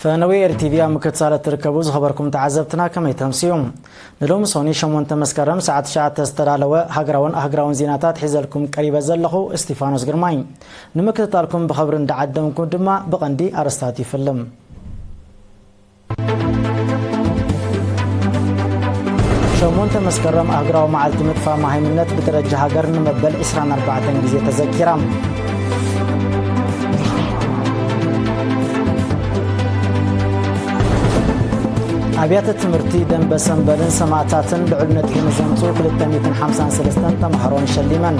ፈነወ ኤር ቲ ቪ ኣብ ምክትታል እትርከቡ ዝኸበርኩም ተዓዘብትና ከመይ ተምስዩ? ንሎሚ ሶኒ ሸሞንተ መስከረም ሰዓት ትሽዓተ ዝተዳለወ ሃገራውን ኣህጉራውን ዜናታት ሒዘልኩም ቀሪበ ዘለኹ እስቲፋኖስ ግርማይ። ንምክትታልኩም ብኸብሪ እንዳዓደምኩም ድማ ብቐንዲ ኣርእስታት ይፍልም። ሸሞንተ መስከረም ኣህጉራዊ መዓልቲ ምጥፋእ መሃይምነት ብደረጃ ሃገር ንመበል ዕስራን ኣርባዕተን ግዜ ተዘኪራ። ኣብያተ ትምህርቲ ደንበ ሰንበልን ሰማእታትን ልዑል ነጥቢ ንዘምጽኡ ክልተ ሚእትን ሓምሳን ሰለስተን ተምሃሮን ሸሊመን።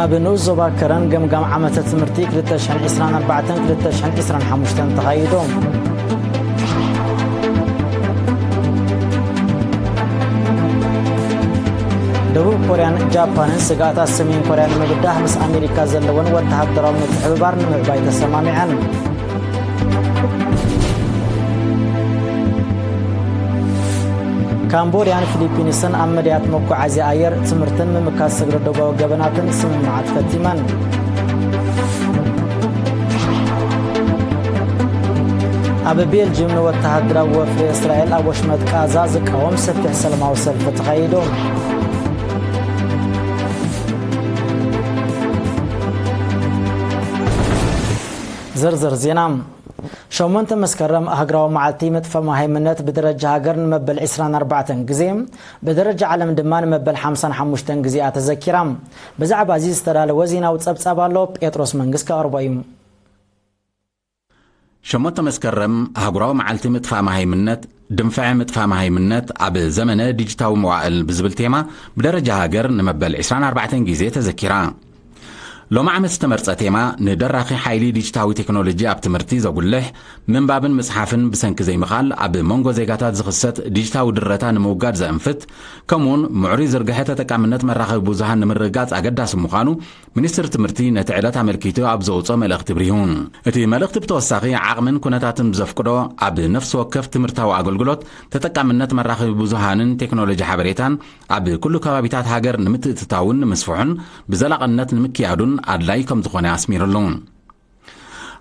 ኣብ ንኡስ ዞባ ከረን ገምጋም ዓመተ ትምህርቲ ክልተ ሽሕን ዕስራን ኣርባዕተን ክልተ ሽሕን ዕስራን ሓሙሽተን ተኻይዱ። ደቡብ ኮርያን ጃፓንን ስግኣታት ሰሜን ኮርያ ንምብዳህ ምስ ኣሜሪካ ዘለወን ወተሃደራዊ ምትሕብባር ንምዕባይ ተሰማሚዐን። ካምቦድያን ፊሊፒንስን ኣብ መዳያት መጓዓዝያ ኣየር፣ ትምህርትን ምምካት ስግረ ዶባዊ ገበናትን ስምምዓት ፈቲመን። ኣብ ቤልጅም ንወተሃደራዊ ወፍሪ እስራኤል ኣብ ወሽመጥ ቃዛ ዝቃወም ሰፊሕ ሰላማዊ ሰልፊ ተኻይዱ። ዝርዝር ዜና። ሸሞንተ መስከረም ኣህጉራዊ መዓልቲ ምጥፋእ መሃይምነት ብደረጃ ሃገር ንመበል ዕስራን ኣርባዕተን ግዜ፣ ብደረጃ ዓለም ድማ ንመበል ሓምሳን ሓሙሽተን ግዜኣ ተዘኪራ። ብዛዕባ እዚ ዝተዳለወ ዜናዊ ጸብጻብ ኣሎ፣ ጴጥሮስ መንግስ ከቕርቦ እዩ። ሸሞንተ መስከረም ኣህጉራዊ መዓልቲ ምጥፋእ መሃይምነት፣ ድንፍዐ ምጥፋእ መሃይምነት ኣብ ዘመነ ዲጂታዊ መዋእል ብዝብል ቴማ ብደረጃ ሃገር ንመበል ዕስራን ኣርባዕተን ግዜ ተዘኪራ። ሎም ዓመት ዝተመርጸ ቴማ ንደራኺ ሓይሊ ዲጂታዊ ቴክኖሎጂ ኣብ ትምህርቲ ዘጉልሕ፣ ምንባብን ምጽሓፍን ብሰንኪ ዘይምኻል ኣብ መንጎ ዜጋታት ዝኽሰት ዲጂታዊ ድረታ ንምውጋድ ዘእንፍት፣ ከምኡውን ምዕሩይ ዝርግሐ ተጠቃምነት መራኸቢ ብዙሃን ንምርግጋጽ ኣገዳሲ ምዃኑ ሚኒስትሪ ትምህርቲ ነቲ ዕለት ኣመልኪቱ ኣብ ዘውጽኦ መልእኽቲ ብሪሁ። እቲ መልእኽቲ ብተወሳኺ ዓቕምን ኩነታትን ብዘፍቅዶ ኣብ ነፍሲ ወከፍ ትምህርታዊ ኣገልግሎት ተጠቃምነት መራኸቢ ብዙሃንን ቴክኖሎጂ ሓበሬታን ኣብ ኩሉ ከባቢታት ሃገር ንምትእትታውን ንምስፍሑን ብዘላቕነት ንምክያዱን ኣድላዪ ከም ዝኾነ ኣስሚሩሉ።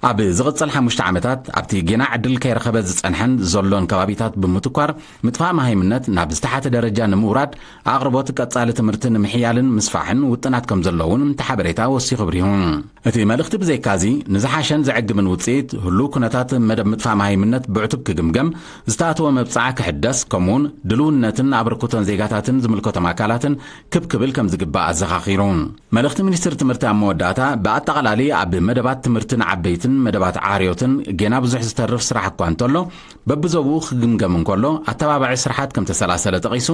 ኣብ ዝቕጽል ሓሙሽተ ዓመታት ኣብቲ ጌና ዕድል ከይረኸበ ዝጸንሐን ዘሎን ከባቢታት ብምትኳር ምጥፋእ መሃይምነት ናብ ዝተሓተ ደረጃ ንምውራድ ኣቕርቦት ቀጻሊ ትምህርቲ ንምሕያልን ምስፋሕን ውጥናት ከም ዘለውን እቲ ሓበሬታ ወሲኹ ኣብሪሁ። እቲ መልእኽቲ ብዘይካዚ ንዝሓሸን ዘዕግብን ውጽኢት ህሉው ኩነታት መደብ ምጥፋእ መሃይምነት ብዕቱብ ክግምገም፣ ዝተኣተወ መብጽዓ ክሕደስ፣ ከምኡውን ድልውነትን ኣበርክቶን ዜጋታትን ዝምልከቶም ኣካላትን ክብ ክብል ከም ዝግባእ ኣዘኻኺሩ። መልእኽቲ ሚኒስትሪ ትምህርቲ ኣብ መወዳእታ፣ ብኣጠቓላሊ ኣብ መደባት ትምህርቲ ንዓበይትን መደባት ዓርዮትን ጌና ብዙሕ ዝተርፍ ስራሕ እኳ እንተሎ፣ በብዞብኡ ክግምገም እንከሎ፣ ኣተባባዒ ስርሓት ከም ተሰላሰለ ጠቒሱ፣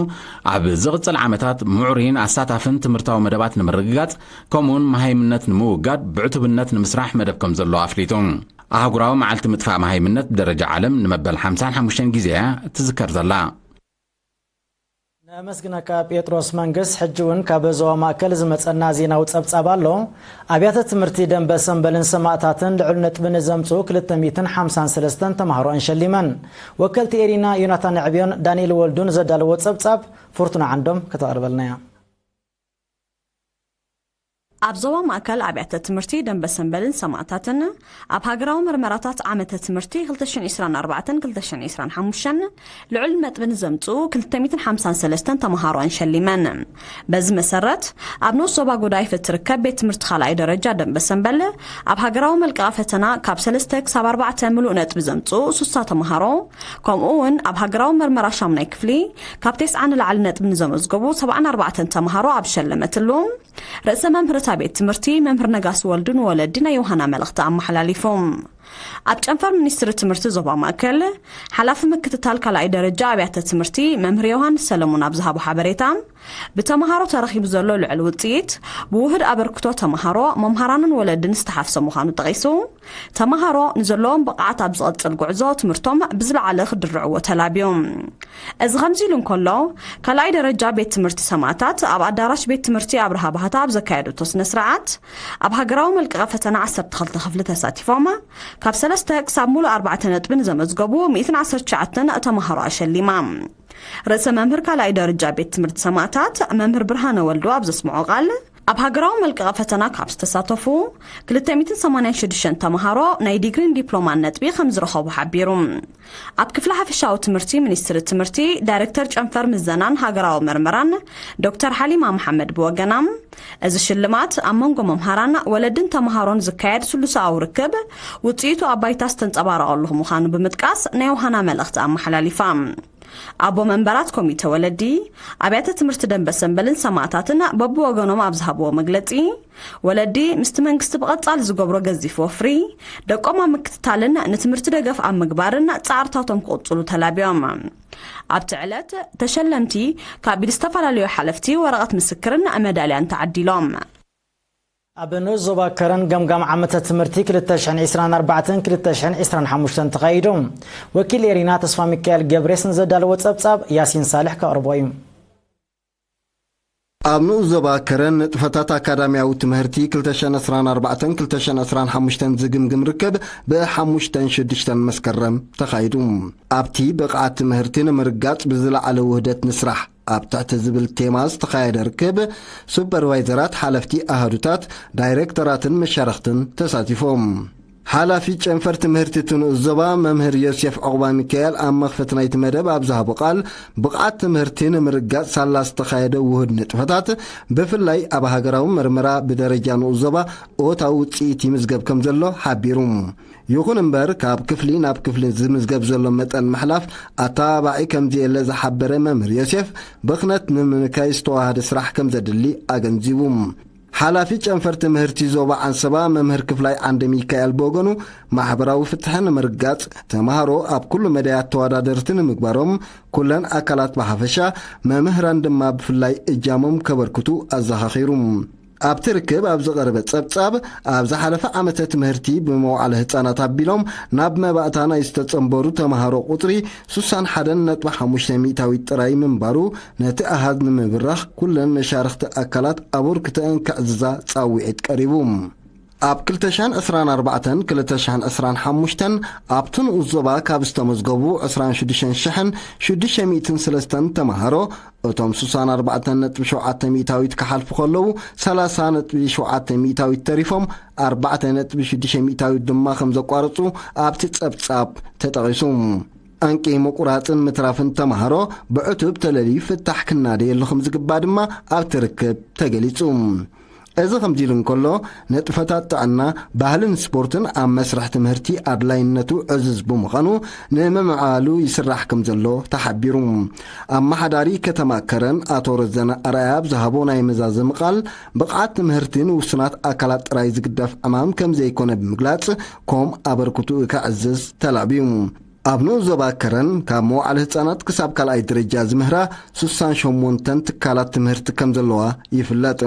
ኣብ ዝቕጽል ዓመታት ምዕሩይን ኣሳታፍን ትምህርታዊ መደባት ንምርግጋጽ፣ ከምኡውን መሃይምነት ንምውጋድ ብዕቱብነት ንምስራሕ መደብ ከም ዘሎ ኣፍሊጡ። ኣህጉራዊ መዓልቲ ምጥፋእ መሃይምነት ብደረጃ ዓለም ንመበል ሓምሳን ሓሙሽተን ግዜ እያ እትዝከር ዘላ። ነመስግነካ ጴጥሮስ መንግስ። ሕጂ እውን ካብ ዞባ ማእከል ዝመጸና ዜናዊ ጸብጻብ ኣሎ። ኣብያተ ትምህርቲ ደንበ ሰንበልን ሰማእታትን ልዑል ነጥቢ ንዘምጽኡ ክልተ ሚእትን ሓምሳን ሰለስተን ተማሃሮን ሸሊመን። ወከልቲ ኤሪና ዮናታን ዕብዮን ዳንኤል ወልዱን ዘዳለዎ ጸብጻብ ፍርቱና ዓንዶም ከተቕርበልና እያ። ኣብ ዞባ ማእከል ኣብያተ ትምህርቲ ደንበ ሰንበልን ሰማእታትን ኣብ ሃገራዊ መርመራታት ዓመተ ትምህርቲ ክልተ ሽሕን ዕስራን ኣርባዕተን ክልተ ሽሕን ዕስራን ሓሙሽተን ልዑል ነጥቢ ንዘምጽኡ ክልተ ሚእትን ሓምሳን ሰለስተን ተመሃሮን ሸሊመን። በዚ መሰረት፣ ኣብ ንኡስ ዞባ ጎዳይፍ እትርከብ ቤት ትምህርቲ ካልኣይ ደረጃ ደንበ ሰንበል ኣብ ሃገራዊ መልቀቒ ፈተና ካብ ሰለስተ ክሳብ ኣርባዕተ ምሉእ ነጥቢ ዘምጽኡ ሱሳ ተመሃሮ፣ ከምኡ እውን ኣብ ሃገራዊ መርመራ ሻሙናይ ክፍሊ ካብ ተስዓ ንላዕሊ ነጥቢ ንዘመዝገቡ ሰብዓን ኣርባዕተን ተመሃሮ ኣብ ሸለመትሉ፣ ርእሰ መምህር እታ ቤት ትምህርቲ መምህር ነጋሲ ወልዱ ንወለዲ ናይ ዮሃና መልእኽቲ ኣመሓላሊፉ። ኣብ ጨንፈር ሚኒስትሪ ትምህርቲ ዞባ ማእከል፣ ሓላፊ ምክትታል ካልኣይ ደረጃ ኣብያተ ትምህርቲ መምህር ዮሃንስ ሰለሙን ኣብ ዝሃቦ ሓበሬታ፣ ብተመሃሮ ተረኺቡ ዘሎ ልዑል ውጽኢት፣ ብውሁድ ኣበርክቶ ተመሃሮ፣ መምሃራንን ወለድን ዝተሓፍሰ ምዃኑ ጠቒሱ፣ ተመሃሮ ንዘለዎም ብቕዓት ኣብ ዝቐጽል ጉዕዞ ትምህርቶም ብዝለዓለ ክድርዕዎ ተላብዩ። እዚ ከምዚ ኢሉ እንከሎ፣ ካልኣይ ደረጃ ቤት ትምህርቲ ሰማእታት ኣብ ኣዳራሽ ቤት ትምህርቲ ኣብርሃ ባህታ ኣብ ዘካየደቶ ስነ ስርዓት፣ ኣብ ሃገራዊ መልቀቒ ፈተና ዓሰርተ ክልተ ክፍሊ ተሳቲፎም ካብ ሰለስተ ክሳብ ሙሉእ ኣርባዕተ ነጥቢ ንዘመዝገቡ ሚእትን ዓሰርተ ትሽዓተን ተመሃሮ ኣሸሊማ። ርእሰ መምህር ካልኣይ ደረጃ ቤት ትምህርቲ ሰማእታት መምህር ብርሃነ ወልዱ ኣብ ዘስምዖ ቃል፣ ኣብ ሃገራዊ መልቀቐ ፈተና ካብ ዝተሳተፉ ክልተ ሚእትን ሰማንያን ሽዱሽተን ተምሃሮ ናይ ዲግሪን ዲፕሎማን ነጥቢ ከም ዝረኸቡ ሓቢሩ። ኣብ ክፍሊ ሓፈሻዊ ትምህርቲ ሚኒስትሪ ትምህርቲ ዳይሬክተር ጨንፈር ምዘናን ሃገራዊ መርመራን ዶክተር ሓሊማ መሓመድ ብወገና፣ እዚ ሽልማት ኣብ መንጎ መምሃራን ወለድን ተምሃሮን ዝካየድ ስሉሳዊ ርክብ ውፅኢቱ ኣብ ባይታ ዝተንፀባረቐሉ ምዃኑ ብምጥቃስ ናይ ውሃና መልእኽቲ ኣመሓላሊፋ። ኣቦ መንበራት ኮሚተ ወለዲ ኣብያተ ትምህርቲ ደንበ ሰንበልን ሰማእታትን በብወገኖም ኣብ ዝሃብዎ መግለፂ፣ ወለዲ ምስቲ መንግስቲ ብቐጻሊ ዝገብሮ ገዚፍ ወፍሪ ደቆም ኣብ ምክትታልን ንትምህርቲ ደገፍ ኣብ ምግባርን ጻዕርታቶም ክቕጽሉ ተላብዮም። ኣብቲ ዕለት ተሸለምቲ ካብ ኢድ ዝተፈላለዩ ሓለፍቲ ወረቐት ምስክርን መዳልያን ተዓዲሎም። ኣብ ንኡስ ዞባ ከረን ገምጋም ዓመተ ትምህርቲ ክልተ ሽሕን ዕስራን ኣርባዕተን ክልተ ሽሕን ዕስራን ሓሙሽተን ተኻይዱ። ወኪል ኤሪና ተስፋ ሚካኤል ገብሬስ ንዘዳለዎ ጸብጻብ ያሲን ሳልሕ ከቕርቦ እዩ። ኣብ ንኡስ ዞባ ከረን ንጥፈታት ኣካዳሚያዊ ትምህርቲ ክልተ ሽሕን ዕስራን ኣርባዕተን ክልተ ሽሕን ዕስራን ሓሙሽተን ዝግምግም ርክብ ብሓሙሽተን ሽዱሽተን መስከረም ተኻይዱ። ኣብቲ ብቕዓት ትምህርቲ ንምርጋጽ ብዝለዓለ ውህደት ንስራሕ ኣብ ትሕቲ ዝብል ቴማ ዝተኻየደ ርክብ፣ ሱፐርቫይዘራት፣ ሓለፍቲ ኣሃዱታት፣ ዳይሬክተራትን መሻርኽትን ተሳቲፎም። ሓላፊ ጨንፈር ትምህርቲ እቲ ንኡስ ዞባ መምህር ዮሴፍ ዑቕባ ሚካኤል ኣብ መኽፈቲ ናይቲ መደብ ኣብ ዝሃቦ ቃል፣ ብቕዓት ትምህርቲ ንምርጋጽ ሳላ ዝተኻየደ ውሁድ ንጥፈታት፣ ብፍላይ ኣብ ሃገራዊ መርመራ ብደረጃ ንኡስ ዞባ እወታዊ ውጽኢት ይምዝገብ ከም ዘሎ ሓቢሩ። ይኹን እምበር፣ ካብ ክፍሊ ናብ ክፍሊ ዝምዝገብ ዘሎ መጠን ምሕላፍ ኣተባባዒ ከም ዘየለ ዝሓበረ መምህር ዮሴፍ፣ ብኽነት ንምንካይ ዝተዋሃደ ስራሕ ከም ዘድሊ ኣገንዚቡ። ሓላፊ ጨንፈር ትምህርቲ ዞባ ዓንሰባ መምህር ክፍላይ ዓንደ ሚካኤል ብወገኑ፣ ማሕበራዊ ፍትሒ ንምርጋጽ፣ ተምሃሮ ኣብ ኩሉ መዳያት ተወዳደርቲ ንምግባሮም፣ ኩለን ኣካላት ብሓፈሻ፣ መምህራን ድማ ብፍላይ እጃሞም ከበርክቱ ኣዘኻኺሩ። ኣብቲ ርክብ ኣብ ዝቐረበ ጸብጻብ፣ ኣብ ዝሓለፈ ዓመተ ትምህርቲ ብመዋዕለ ህጻናት ኣቢሎም ናብ መባእታ ናይ ዝተጸንበሩ ተምሃሮ ቁጽሪ ሱሳን ሓደን ነጥቢ ሓሙሽተ ሚእታዊት ጥራይ ምንባሩ፣ ነቲ ኣሃዝ ንምብራኽ ኩለን መሻርኽቲ ኣካላት ኣበርክተአን ከዕዝዛ ጻውዒት ቀሪቡ። ኣብ ክልተ ሽሕን ዕስራን ኣርባዕተን ክልተ ሽሕን ዕስራን ሓሙሽተን ኣብቲ ንኡስ ዞባ ካብ ዝተመዝገቡ ዕስራን ሽዱሽተን ሽሕን ሽዱሽተ ሚእትን ሰለስተን ተምሃሮ፣ እቶም ሱሳን ኣርባዕተን ነጥቢ ሸውዓተ ሚእታዊት ክሓልፉ ከለዉ፣ ሰላሳ ነጥቢ ሸውዓተ ሚእታዊት ተሪፎም፣ ኣርባዕተ ነጥቢ ሽዱሽተ ሚእታዊት ድማ ከም ዘቋረጹ ኣብቲ ጸብጻብ ተጠቒሱ። ጠንቂ ምቁራጽን ምትራፍን ተምሃሮ ብዕቱብ ተለልዩ ፍታሕ ክናደየሉ ከም ዝግባእ ድማ ኣብቲ ርክብ ተገሊጹ። እዚ ከምዚ ኢሉ እንከሎ፣ ንጥፈታት ጥዕና፣ ባህልን ስፖርትን ኣብ መስርሕ ትምህርቲ ኣድላይነቱ ዕዙዝ ብምዃኑ፣ ንምምዕባሉ ይስራሕ ከም ዘሎ ተሓቢሩ። ኣመሓዳሪ ከተማ ከረን ኣቶ ረዘነ ኣርኣያ ኣብ ዝሃቦ ናይ መዛዘሚ ቃል፣ ብቕዓት ትምህርቲ ንውሱናት ኣካላት ጥራይ ዝግደፍ ዕማም ከም ዘይኮነ ብምግላጽ፣ ኮም ኣበርክትኡ ከዕዝዝ ተላብዩ። ኣብ ንኡስ ዞባ ከረን፣ ካብ መዋዕለ ህጻናት ክሳብ ካልኣይ ደረጃ ዝምህራ ሱሳን ሸሞንተን ትካላት ትምህርቲ ከም ዘለዋ ይፍለጥ።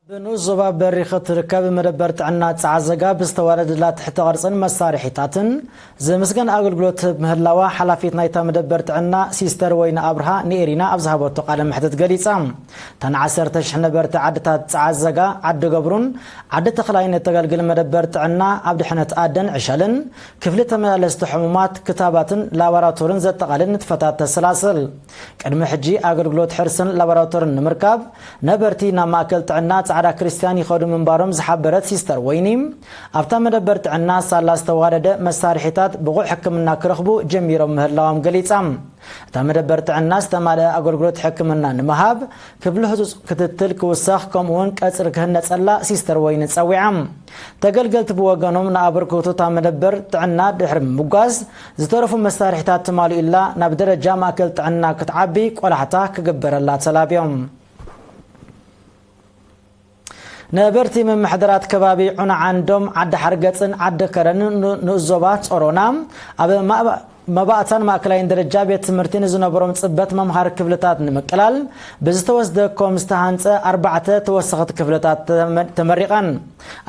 ኣብ ንኡስ ዞባ በሪኽ እትርከብ መደበር ጥዕና ጸዓዘጋ ብዝተዋደደላ ትሕተ ቅርጽን መሳርሒታትን ዝምስገን ኣገልግሎት ትህብ ምህላዋ ሓላፊት ናይታ መደበር ጥዕና ሲስተር ወይኒ ኣብርሃ ንኤሪና ኣብ ዝሃበቶ ቃለ መሕትት ገሊጻ። እተን ዓሰርተ ሽሕ ነበርቲ ዓድታት ጸዓዘጋ፣ ዓዲ ገብሩን ዓዲ ተኽላይን እተገልግል መደበር ጥዕና ኣብ ድሕነት ኣደን ዕሸልን ክፍሊ ተመላለስቲ ሕሙማት፣ ክታባትን ላቦራቶርን ዘጠቓልል ንጥፈታት ተሰላስል። ቅድሚ ሕጂ ኣገልግሎት ሕርስን ላቦራቶርን ንምርካብ ነበርቲ ናብ ማእከል ጥዕና ጻዕዳ ክርስትያን ይኸዱ ምንባሮም ዝሓበረት ሲስተር ወይኒ፣ ኣብታ መደበር ጥዕና ሳላ ዝተዋደደ መሳርሒታት ብቑዕ ሕክምና ክረኽቡ ጀሚሮም ምህላዎም ገሊጻ። እታ መደበር ጥዕና ዝተማልአ ኣገልግሎት ሕክምና ንምሃብ ክፍሊ ህጹጽ ክትትል ክውሰኽ፣ ከምኡውን ቀጽሪ ክህነጸላ ሲስተር ወይኒ ጸዊዓ። ተገልገልቲ ብወገኖም ንኣበርክቶታ መደበር ጥዕና ድሕሪ ምምጓስ፣ ዝተረፉ መሳርሒታት ትማልኡላ ናብ ደረጃ ማእከል ጥዕና ክትዓቢ ቆላሕታ ክግበረላ ተላብዮም። ነበርቲ ምምሕዳራት ከባቢ ዑና ዓንዶም፣ ዓዲ ሓርገጽን ዓዲ ከረንን ን-፣ ንኡስ ዞባ ጾሮና ኣብ ማእባ-፣ መባእታን ማእከላይን ደረጃ ቤት ትምህርቲ ንዝነበሮም ጽበት መምሃሪ ክፍልታት ንምቅላል ብዝተወስደ ኮም ዝተሃንጸ ኣርባዕተ ተወሰኽቲ ክፍልታት ተመ-፣ ተመሪቐን።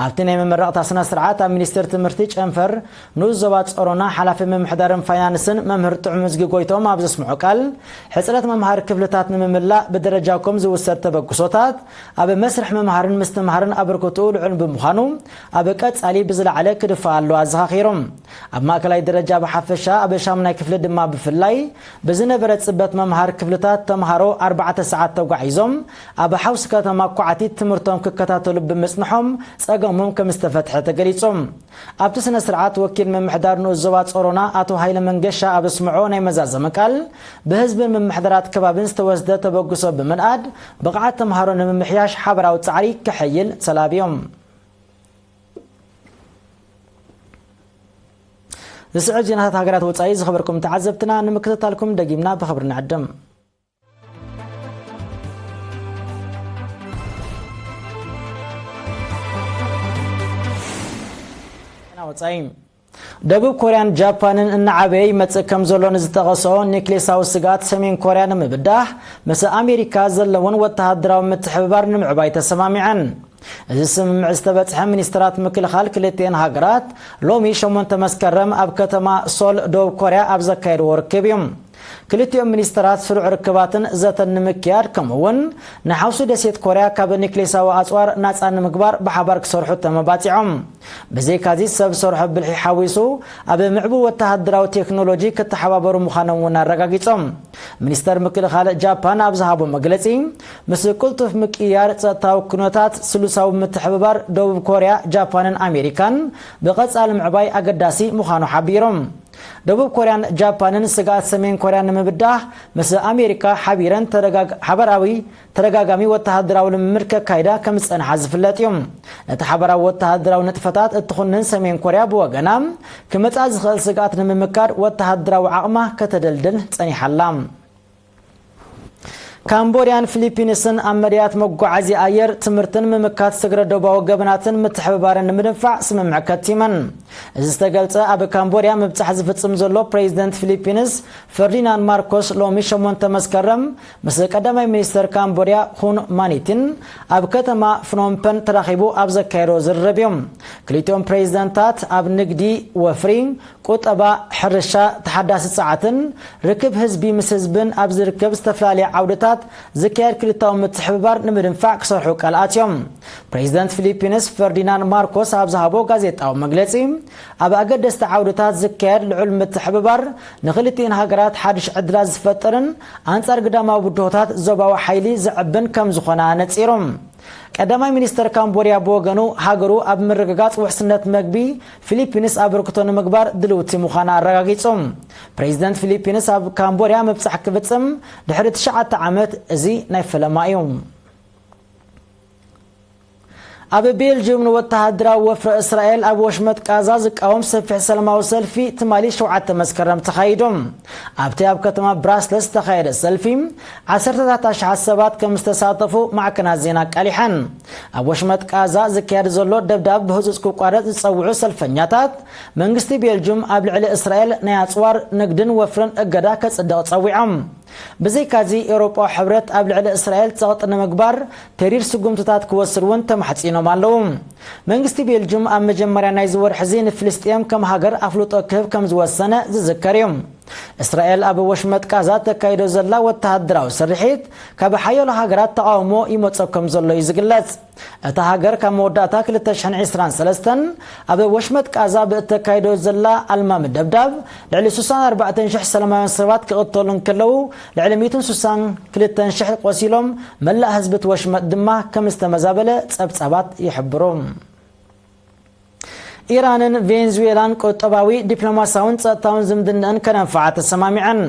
ኣብቲ ናይ መመረቕታ ስነ ስርዓት ኣብ ሚኒስቴር ትምህርቲ ጨንፈር ንኡስ ዞባ ጾሮና ሓላፊ ምምሕዳርን ፋይናንስን መምህር ጥዑም እዝጊ ጎይቶም ኣብ ዘስምዖ ቃል፣ ሕጽረት መምሃሪ ክፍልታት ንምምላእ ብደረጃ ኮም ዝውሰድ ተበግሶታት ኣብ መስርሕ ምምሃርን ምስትምሃርን ኣበርክትኡ ልዑል ብምዃኑ ኣብ ቀጻሊ ብዝለዓለ ክድፋእ ኣለዎ ኣዘኻኺሮም። ኣብ ማእከላይ ደረጃ ብሓፈሻ ኣብ ሻምናይ ክፍሊ ድማ ብፍላይ ብዝነበረ ጽበት መምሃሪ ክፍልታት ተምሃሮ ኣርባዕተ ሰዓት ተጓዒዞም ኣብ ሓውሲ ከተማ ኳዕቲት ትምህርቶም ክከታተሉ ብምጽንሖም ጸገሞም ከም ዝተፈትሐ ተገሊጹ። ኣብቲ ስነ ስርዓት ወኪል ምምሕዳር ንኡስ ዞባ ጾሮና ኣቶ ሃይለ መንገሻ ኣብ ኣስምዖ ናይ መዛዘመ ቃል፣ ብህዝብን ምምሕዳራት ከባብን ዝተወስደ ተበግሶ ብምንኣድ ብቕዓት ተምሃሮ ንምምሕያሽ ሓበራዊ ጻዕሪ ክሕይል ተላብዮም። ዝስዕብ ዜናታት ሃገራት ወጻኢ ዝኸበርኩም ተዓዘብትና ንምክትታልኩም ደጊምና ብኽብሪ ንዕድም። ዜና ወጻኢ። ደቡብ ኮርያን ጃፓንን እናዓበየ ይመጽእ ከም ዘሎ ንዝጠቐስኦ ኒክሌሳዊ ስግኣት ሰሜን ኮርያ ንምብዳህ ምስ ኣሜሪካ ዘለውን ወተሃደራዊ ምትሕብባር ንምዕባይ ተሰማሚዐን። እዚ ስምምዕ ዝተበጽሐ ሚኒስትራት ምክልኻል ክልቲኤን ሃገራት ሎሚ ሸሞንተ መስከረም ኣብ ከተማ ሶል ደቡብ ኮርያ ኣብ ዘካየድዎ ርክብ እዩ። ክልቲኦም ሚኒስትራት ስሩዕ ርክባትን ዘተን ንምክያድ ከምኡ እውን ንሓውሲ ደሴት ኮርያ ካብ ኒክሌሳዊ ኣጽዋር ናጻ ንምግባር ብሓባር ክሰርሑ ተመባጺዖም። ብዘይካዚ ሰብ ሰርሖ ብልሒ ሓዊሱ ኣብ ምዕቡል ወተሃደራዊ ቴክኖሎጂ ክተሓባበሩ ምዃኖም እውን ኣረጋጊጾም። ሚኒስተር ምክልኻል ጃፓን ኣብ ዝሃቦ መግለጺ፣ ምስ ቅልጡፍ ምቅይያር ጸጥታዊ ኩነታት ስሉሳዊ ምትሕብባር ደቡብ ኮርያ፣ ጃፓንን ኣሜሪካን ብቐጻሊ ምዕባይ ኣገዳሲ ምዃኑ ሓቢሮም። ደቡብ ኮርያን ጃፓንን ስግኣት ሰሜን ኮርያ ንምብዳህ ምስ ኣሜሪካ ሓቢረን ተደጋግ-፣ ሓበራዊ ተደጋጋሚ ወተሃደራዊ ልምምድ ከካይዳ ከም ዝጸንሓ ዝፍለጥ እዩ። ነቲ ሓበራዊ ወተሃደራዊ ንጥፈታት እትኹንን ሰሜን ኮርያ ብወገና ክመጻ ዝኽእል ስግኣት ንምምካድ ወተሃደራዊ ዓቕማ ከተደልድል ጸኒሓ ኣላ። ካምቦድያን ፊሊፒንስን ኣብ መዳያት መጓዓዝያ ኣየር፣ ትምህርትን ምምካት ስግረ ዶባዊ ገበናትን ምትሕብባርን ንምድንፋዕ ስምምዕ ከቲመን። እዚ ዝተገልጸ ኣብ ካምቦድያ ምብጻሕ ዝፍጽም ዘሎ ፕሬዚደንት ፊሊፒንስ ፈርዲናንድ ማርኮስ ሎሚ ሸሞንተ መስከረም ምስ ቀዳማይ ሚኒስተር ካምቦድያ ሁን ማኒቲን ኣብ ከተማ ፍኖምፐን ተራኺቡ ኣብ ዘካየዶ ዝርርብ እዮም። ክልቲኦም ፕሬዚደንታት ኣብ ንግዲ፣ ወፍሪ፣ ቁጠባ፣ ሕርሻ፣ ተሓዳሲ ጸዓትን ርክብ ህዝቢ ምስ ህዝብን ኣብ ዝርከብ ዝተፈላለየ ዓውድታት ዝካየድ ክልታዊ ምትሕብባር ንምድንፋዕ ክሰርሑ ቃል ኣትዮም። ፕሬዚደንት ፊሊፒንስ ፈርዲናንድ ማርኮስ ኣብ ዝሃቦ ጋዜጣዊ መግለጺ፣ ኣብ ኣገደስቲ ዓውድታት ዝካየድ ልዑል ምትሕብባር ንክልቲኤን ሃገራት ሓድሽ ዕድላት ዝፈጥርን ኣንጻር ግዳማዊ ብድሆታት ዞባዊ ሓይሊ ዘዕብን ከም ዝኾነ ኣነጺሩ። ቀዳማይ ሚኒስተር ካምቦድያ ብወገኑ፣ ሃገሩ ኣብ ምርግጋጽ ውሕስነት መግቢ ፊሊፒንስ ኣበርክቶ ንምግባር ድልውቲ ምዃና ኣረጋጊጹ። ፕሬዚደንት ፊሊፒንስ ኣብ ካምቦድያ ምብጻሕ ክፍጽም ድሕሪ ትሽዓተ ዓመት እዚ ናይ ፈለማ እዩ። ኣብ ቤልጅየም ንወተሃደራዊ ወፍሪ እስራኤል ኣብ ወሽመጥ ቃዛ ዝቃወም ሰፊሕ ሰላማዊ ሰልፊ ትማሊ ሸውዓተ መስከረም ተኻይዱ። ኣብቲ ኣብ ከተማ ብራስለስ ዝተኻየደ ሰልፊ ዓሰርተታት ኣሽሓት ሰባት ከም ዝተሳተፉ ማዕከናት ዜና ኣቃሊሐን። ኣብ ወሽመጥ ቃዛ ዝካየድ ዘሎ ደብዳብ ብህጹጽ ክቋረጽ ዝጸውዑ ሰልፈኛታት፣ መንግስቲ ቤልጅም ኣብ ልዕሊ እስራኤል ናይ ኣጽዋር ንግድን ወፍርን እገዳ ከጽድቕ ጸዊዖም። ብዘይካዚ፣ ኤውሮጳዊ ሕብረት ኣብ ልዕሊ እስራኤል ጸቕጢ ንምግባር ተሪር ስጉምትታት ክወስድ እውን ተማሕጺኖም ኣለዉ። መንግስቲ ቤልጅም ኣብ መጀመርያ ናይዚ ወርሒ እዚ ንፍልስጤም ከም ሃገር ኣፍልጦ ክህብ ከም ዝወሰነ ዝዝከር እዩ። እስራኤል ኣብ ወሽመጥ ቃዛ ተካይዶ ዘላ ወተሃደራዊ ስርሒት ካብ ሓያሎ ሃገራት ተቓውሞ ይመጾ ከም ዘሎ እዩ ዝግለጽ። እታ ሃገር ካብ መወዳእታ ክልተ ሽሕን ዕስራን ሰለስተን ኣብ ወሽመጥ ቃዛ ብእተካይዶ ዘላ ኣልማሚ ደብዳብ ልዕሊ ስሳን ኣርባዕተን ሽሕ ሰላማውያን ሰባት ክቕተሉ እንከለዉ፣ ልዕሊ ሚእትን ስሳን ክልተን ሽሕ ቆሲሎም፣ መላእ ህዝቢ እቲ ወሽመጥ ድማ ከም ዝተመዛበለ ጸብጻባት ይሕብሩ። ኢራንን ቬንዙዌላን ቁጠባዊ፣ ዲፕሎማሲያውን ጸጥታውን ዝምድናኣን ከነንፍዓ ተሰማሚዐን።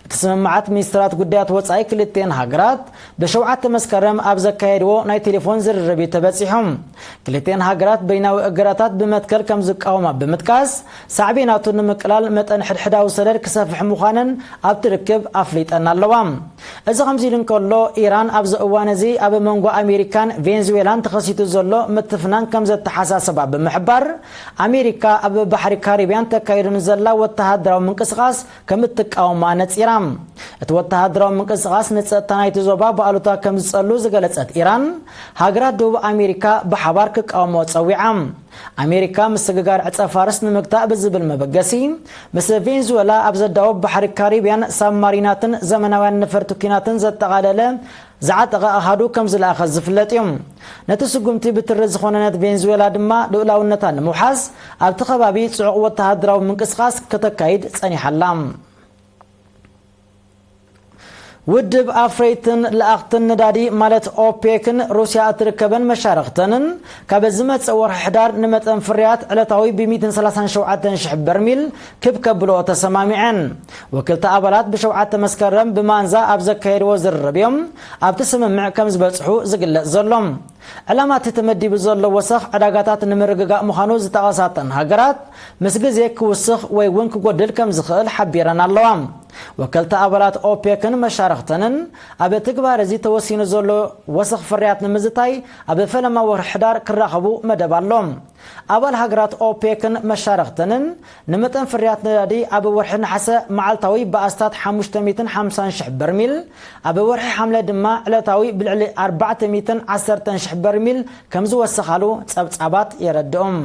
እቲ ስምምዓት ሚኒስትራት ጉዳያት ወጻኢ ክልቲኤን ሃገራት ብሸውዓተ መስከረም ኣብ ዘካየድዎ ናይ ቴሌፎን ዝርርብ እዩ ተበጺሑ። ክልቲኤን ሃገራት በይናዊ እገዳታት ብመትከል ከም ዝቃወማ ብምጥቃስ፣ ሳዕቤናቱ ንምቅላል መጠን ሕድሕዳዊ ሰደድ ክሰፍሕ ምዃነን ኣብቲ ርክብ ኣፍሊጠን ኣለዋ። እዚ ከምዚ ኢሉ እንከሎ፣ ኢራን ኣብዚ እዋን እዚ ኣብ መንጎ ኣሜሪካን ቬንዙዌላን ተኸሲቱ ዘሎ ምትፍናን ከም ዘተሓሳስባ ብምሕባር፣ ኣሜሪካ ኣብ ባሕሪ ካሪብያን ተካይዶ ንዘላ ወተሃደራዊ ምንቅስቓስ ከም እትቃወማ ነጺራ። እቲ ወተሃደራዊ ምንቅስቓስ ንጸጥታ ናይቲ ዞባ ብኣሉታ ከም ዝጸሉ ዝገለጸት ኢራን፣ ሃገራት ደቡብ ኣሜሪካ ብሓባር ክቃወሞ ጸዊዓ። ኣሜሪካ ምስግጋር ዕጸ ፋርስ ንምግታእ ብዝብል መበገሲ፣ ምስ ቬንዙዌላ ኣብ ዘዳወብ ባሕሪ ካሪብያን ሳብማሪናትን ዘመናውያን ነፈርቲ ኲናትን ዘጠቓለለ ዝዓጠቐ ኣሃዱ ከም ዝለኣኸ ዝፍለጥ እዩ። ነቲ ስጉምቲ ብትሪ ዝኾነነት ቬንዙዌላ ድማ ልኡላውነታ ንምውሓዝ ኣብቲ ከባቢ ጽዑቕ ወተሃደራዊ ምንቅስቓስ ከተካይድ ጸኒሓ ኣላ። ውድብ ኣፍረይትን ለኣኽትን ነዳዲ ማለት ኦፔክን ሩስያ እትርከበን መሻርኽተንን ካብ ዝመጽእ ወርሒ ሕዳር ንመጠን ፍርያት ዕለታዊ ብ ሚእትን ሰላሳን ሸውዓተን ሽሕ በርሚል ክብ ከብልኦ ተሰማሚዐን። ወክልቲ ኣባላት ብሸውዓተ መስከረም ብማንዛ ኣብ ዘካየድዎ ዝርርብ እዮም ኣብቲ ስምምዕ ከም ዝበጽሑ ዝግለጽ ዘሎ። ዕላማ እቲ ተመዲቡ ዘሎ ወሰኽ ዕዳጋታት ንምርግጋእ ምዃኑ ዝጠቐሳተን ሃገራት፣ ምስ ግዜ ክውስኽ ወይ እውን ክጎድል ከም ዝኽእል ሓቢረን ኣለዋ። ወከልቲ ኣባላት ኦፔክን መሻርኽተንን ኣብ ትግባር እዚ ተወሲኑ ዘሎ ወሰኽ ፍርያት ንምዝታይ ኣብ ፈለማ ወርሒ ሕዳር ክራኸቡ መደብ ኣሎ። ኣባል ሃገራት ኦፔክን መሻርኽተንን ንመጠን ፍርያት ነዳዲ ኣብ ወርሒ ነሓሰ መዓልታዊ ብኣስታት ሓሙሽተ ሚእትን ሓምሳን ሽሕ በርሚል፣ ኣብ ወርሒ ሓምለ ድማ ዕለታዊ ብልዕሊ ኣርባዕተ ሚእትን ዓሰርተን ሽሕ በርሚል ከም ዝወሰኻሉ ጸብጻባት የረድኦም።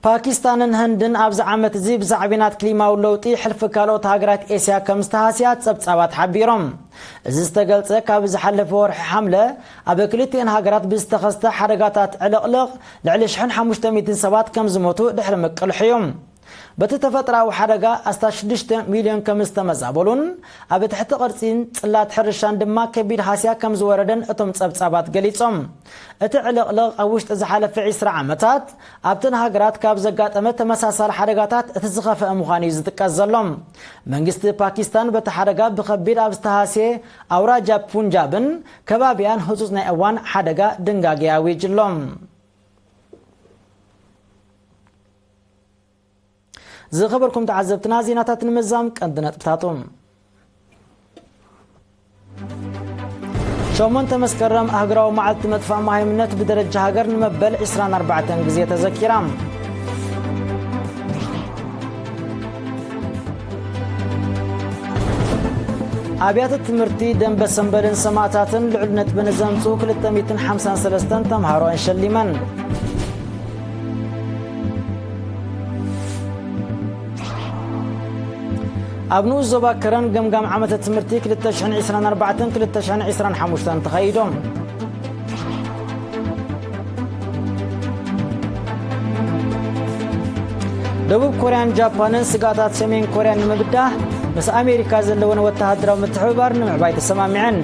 ፓኪስታንን ህንድን ኣብዚ ዓመት እዚ ብሳዕቤናት ክሊማዊ ለውጢ ሕልፊ ካልኦት ሃገራት ኤስያ ከም ዝተሃስያ ጸብጻባት ሓቢሮም። እዚ ዝተገልጸ ካብ ዝሓለፈ ወርሒ ሓምለ ኣብ ክልቲኤን ሃገራት ብዝተኸስተ ሓደጋታት ዕልቕልቕ ልዕሊ ሽሕን ሓሙሽተ ሚእትን ሰባት ከም ዝሞቱ ድሕሪ ምቅልሑ እዩ። በቲ ተፈጥሮኣዊ ሓደጋ ኣስታት ሽዱሽተ ሚልዮን ከም ዝተመዛበሉን ኣብ ትሕቲ ቅርጺን ጽላት ሕርሻን ድማ ከቢድ ሃስያ ከም ዝወረደን እቶም ጸብጻባት ገሊጾም። እቲ ዕልቕልቕ ኣብ ውሽጢ ዝሓለፈ ዕስራ ዓመታት ኣብተን ሃገራት ካብ ዘጋጠመ ተመሳሳሊ ሓደጋታት እቲ ዝኸፍአ ምዃኑ እዩ ዝጥቀስ ዘሎ። መንግስቲ ፓኪስታን በቲ ሓደጋ ብኸቢድ ኣብ ዝተሃስየ ኣውራጃ ፑንጃብን ከባቢያን ህጹጽ ናይ እዋን ሓደጋ ድንጋጌ ኣዊጁ ኣሎ። ዝኸበርኩም ተዓዘብትና፣ ዜናታት ንምዛም ቀንዲ ነጥብታቱ። ሸሞንተ መስከረም ኣህጉራዊ መዓልቲ መጥፋእ መሃይምነት ብደረጃ ሃገር ንመበል ዕስራን ኣርባዕተን ግዜ ተዘኪራ። ኣብያተ ትምህርቲ ደንበ ሰንበልን ሰማእታትን ልዑል ነጥቢ ንዘምጽኡ ክልተ ሚእትን ሓምሳን ሰለስተን ተምሃሮኣን ሸሊመን። ኣብ ንኡስ ዞባ ከረን ገምጋም ዓመተ ትምህርቲ ክልተ ሽሕን ዕስራን ኣርባዕተን ክልተ ሽሕን ዕስራን ሓሙሽተን ተኻይዶም። ደቡብ ኮርያን ጃፓንን ስግኣታት ሰሜን ኮርያ ንምብዳህ ምስ ኣሜሪካ ዘለወን ወተሃደራዊ ምትሕብባር ንምዕባይ ተሰማሚዐን።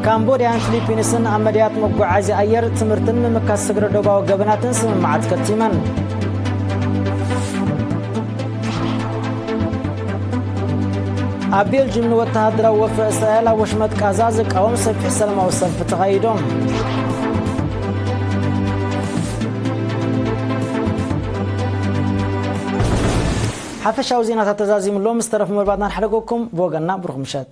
ካምቦድያን ፊሊፒንስን ኣብ መዳያት መጓዓዝያ ኣየር፣ ትምህርትን ምምካት ስግረ ዶባዊ ገበናትን ስምምዓት ከቲመን። ኣብ ቤልጅም ንወተሃደራዊ ወፍሪ እስራኤል ኣብ ወሽመጥ ቃዛ ዝቃወም ሰፊሕ ሰላማዊ ሰልፊ ተኻይዶም። ሓፈሻዊ ዜናታት ተዛዚሙ ኣሎ። ምስ ተረፉ መርባትና ንሓደገኩም። ብወገንና ብሩኽ ምሸት።